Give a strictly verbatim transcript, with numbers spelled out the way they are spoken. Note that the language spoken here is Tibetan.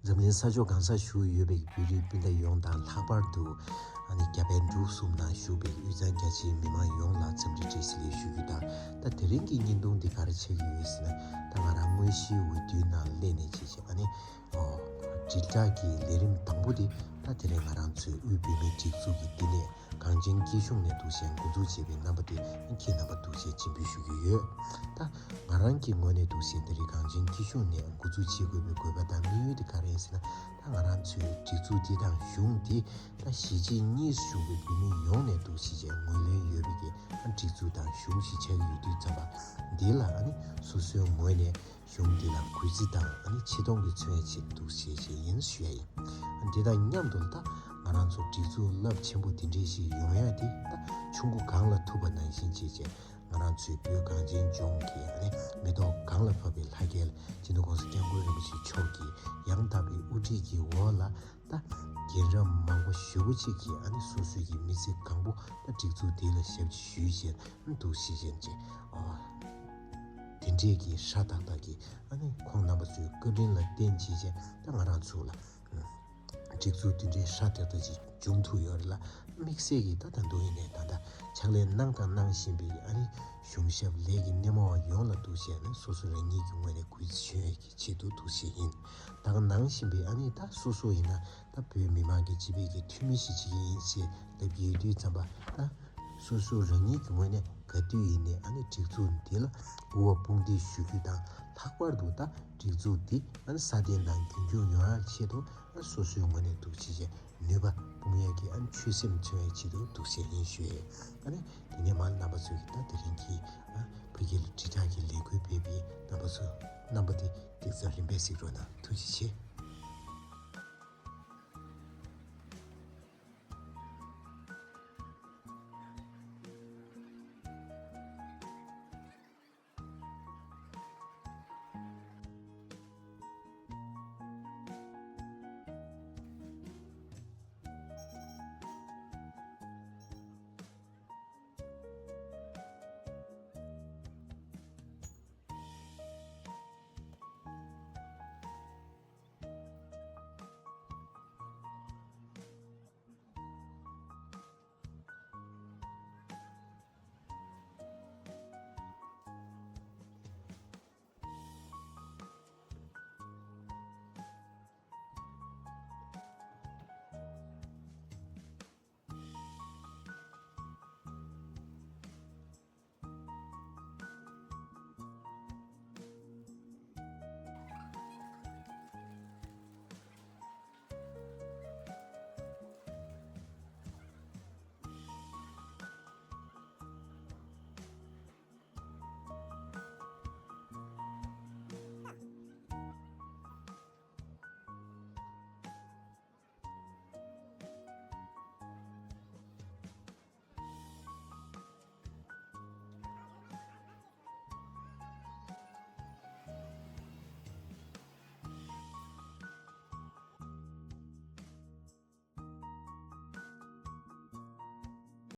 འཛམ་གླིང་ས་ཕྱོགས་གང་སར་བཞུགས་ཡོད་པའི་བོད་རིགས་སྤུན་ཟླ་ཡོངས་དང་། ལྷག་པར་དུ་ཨ་ནི་རྒྱ་བལ་འབྲུག་གསུམ་ནང་བཞུགས་པའི་དབུས་གཙང་རྒྱ་ཆེའི་མི་མང་ཡོངས་ལ་འཚམས་འདྲི་བཀྲ་ཤིས་བདེ་ལེགས་ཞུ་རྒྱུ་དང་། ད་དེ་རིང་གི་བརྙན་ཐུང་འདི་ག་རེ་ཆགས་ཀྱི་ཡོད་ཟེར་ན། ད་ང་རང་དངོས་གཞིའི་འོས་བསྡུའི་ནང་སླེབས་ནས་བྱས་བྱས་ཨ་ནི་ཨོ་དྲིལ་བསྒྲགས་ཀྱི་ལས་རིམ་དང་པོ་དེ་ད་དེ་རིང་ང་རང་ཚོའི་དབུས་བོད་མིའི་སྒྲིག་འཛུགས་ཀྱི་བསྟི་གནས་གངས་ཅན་སྐྱིད་གཤོངས་ནས་འདུག་སེ་འགོ་འཛུགས་བྱས་པའི་རྣམ་པ་དེ་ཁྱེད་རྣམ་པ་འདུག་སེ་སྤྱན་འབུལ་ཞུ་གི་ཡོད། ད་ང་རང་གི་ངོས་ནས་འདུག་སེ་དེ་རིང་གངས་ཅན་སྐྱིད་གཤོངས་ནས་འགོ་འཛུགས་བྱེད་དགོས་པའི་དགོས་པ་དང་དམིགས་ཡུལ་དེ་ག་རེ་ཡིན་ཟེར་ན། ད་ང་རང་ཚོའི་སྒྲིག་འཛུགས་འདི་དང་གཞུང་འདི་ད་གཞིས་བྱེས་གཉིས་སུ་བཞུགས་པའི་བོད་མི་ཡོངས་ནས་འདུག་སེ་བྱས་ངོས་ལེན་ཡོད་པའི་གི་སྒྲིག་འཛུགས་དང་གཞུང་ཞིག་ཆགས་ཀྱི་ཡོད་དུས་ཙམ་པ་འདི་ལ་ཨ་ནི་སོ་སོའི་ངོས་ནས་གཞུང་འདི་ལ་གུས་བརྩི་དང་ཨ་ནི་ཆེ་མཐོང་གིས་མཚོན་ཡ་ཆེད་འདུག་སེ་བྱས་ཡིན་ཞུ་ཡ་ཡིན། འདི་དང་མཉམ་དུ་ད་ང་རང་ཚོ་སྒྲིག་འཛུགས་རླབས་ཆེན་པོ་འདི་འདྲའི་ཞིག་ཡོང་ཡ་དེ་ད་ཆུ་མགོ་གངས་ལ་ཐུག་པ་ནང་བཞིན་བྱས་བྱས། ང་རང་ཚོའི་བོད་གངས་ཅན་ལྗོངས་ཀྱི་ཨ་ནི་མེ་ཏོག་གངས་ལ་ཕབ་པའི་ལྷ་རྒྱལ་སྤྱི་ནོར་༸གོང་ས་༸སྐྱབས་མགོན་རིན་པོ་ཆེ་མཆོག་གི་ཡང་དག་པའི་དབུ་ཁྲིད་ཀྱི་འོག་ལ་ད་རྒན་རབས་མང་པོ་ཞེ་པོ་ཅིག་གིས་ཨ་ནི་སོ་སོའི་གི་མི་ཚེ་གང་པོ་ད་སྒྲིག་འཛུགས་འདི་ལ་ཞབས་ཕྱི་ཞུས་བྱས་འདུག་སེ་བྱས་བྱས། ཨ་དེ་འདྲས་ཀྱི་ཧྲ་ཏག་ཏག་གི་ཨ་ནི་ཁོང་རྣམ་པ་ཚོའི་བཀའ་དྲིན་ལ་བརྟེན་བྱས་བྱས་ད་ང་རང་ཚོ་ལ་སྒྲིག་འཛུགས་དེ་འདྲའི་ཧྲ་ཏག་ཏག་ཅིག་འབྱུང་ཐུབ་ཡོད་རེད་ལ། དམིགས་བསལ་གྱིས་ད་ད་དུང་ཡིན་ནའི་ད་ལྟ་ཕྱག་ལས་གནང་དང་གནང་བཞིན་པའི་ཨ་ནི་གཞུང་ཞབས་ལས་ཀྱི་སྣེ་མོ་བ་ཡོངས་ལ་འདུག་སེ་ནས་སོ་སོ་རང་ཉིད་ཀྱི་ངོས་ནས་གུས་བརྩི་ཞུ་ཡས་ཀྱི་ཆེད་དུ་འདུག་སེ་ཡིན། ད་ག་ནང་བཞིན་པའི་ཨ་ནི་ད་སོ་སོ་ཡིན་ན་ད་བོད་མི་མང་གི་སྤྱི་པའི་གི་འཐུས་མི་ཞིག་བྱེད་ཀྱི་ཡིན་ཞེས་ལབ་ཀྱི་ཡོད་དུས་ཙམ་པ་ད། སོ་སོ་རང་ཉིད་ཀྱི་ངོས་ནས་ག་དུས་ཡིན་ནའི་ཨ་ནི་སྒྲིག་འཛུགས་འདི་ལ་དབུ་བ་དཔུང་འདེགས་ཞུ་རྒྱུ་དང་། ལྷག་པར་དུ་ད་སྒྲིག་འཛུགས་འདི་ཨ་ནི་སྲ་བརྟན་དང་རྒྱུན་འཁྱོངས་ཡོང་ཡག་ཆེད་དུ་ཨ་སོ་སོའི་ངོས་ནས་འདུག་སེ་བྱས་ནུས་པ་སྤུངས་ཡག་གི་ཨ་ནི་ཆོད་སེམས་མཚོན་ཡག་ཆེད་དུ་འདུག་སེ་ཡིན་ཞུ་ཡས། ཨ་ནི་དེ་ནས་མར་རྣམ་པ་ཚོས་ཀྱི་ད་དེ་རིང་གི་ཨ་ཕ་གི་ལ་དྲིལ་བསྒྲགས་ཀྱི་ལས་འགུལ་སྤེལ་བའི་རྣམ་པ་ཚོ་རྣམ་པ་དེ་ཏིག་ཙམ་རིམ་པས་གཟིགས་རོགས་གནང་། ཐུགས་རྗེ་ཆེ།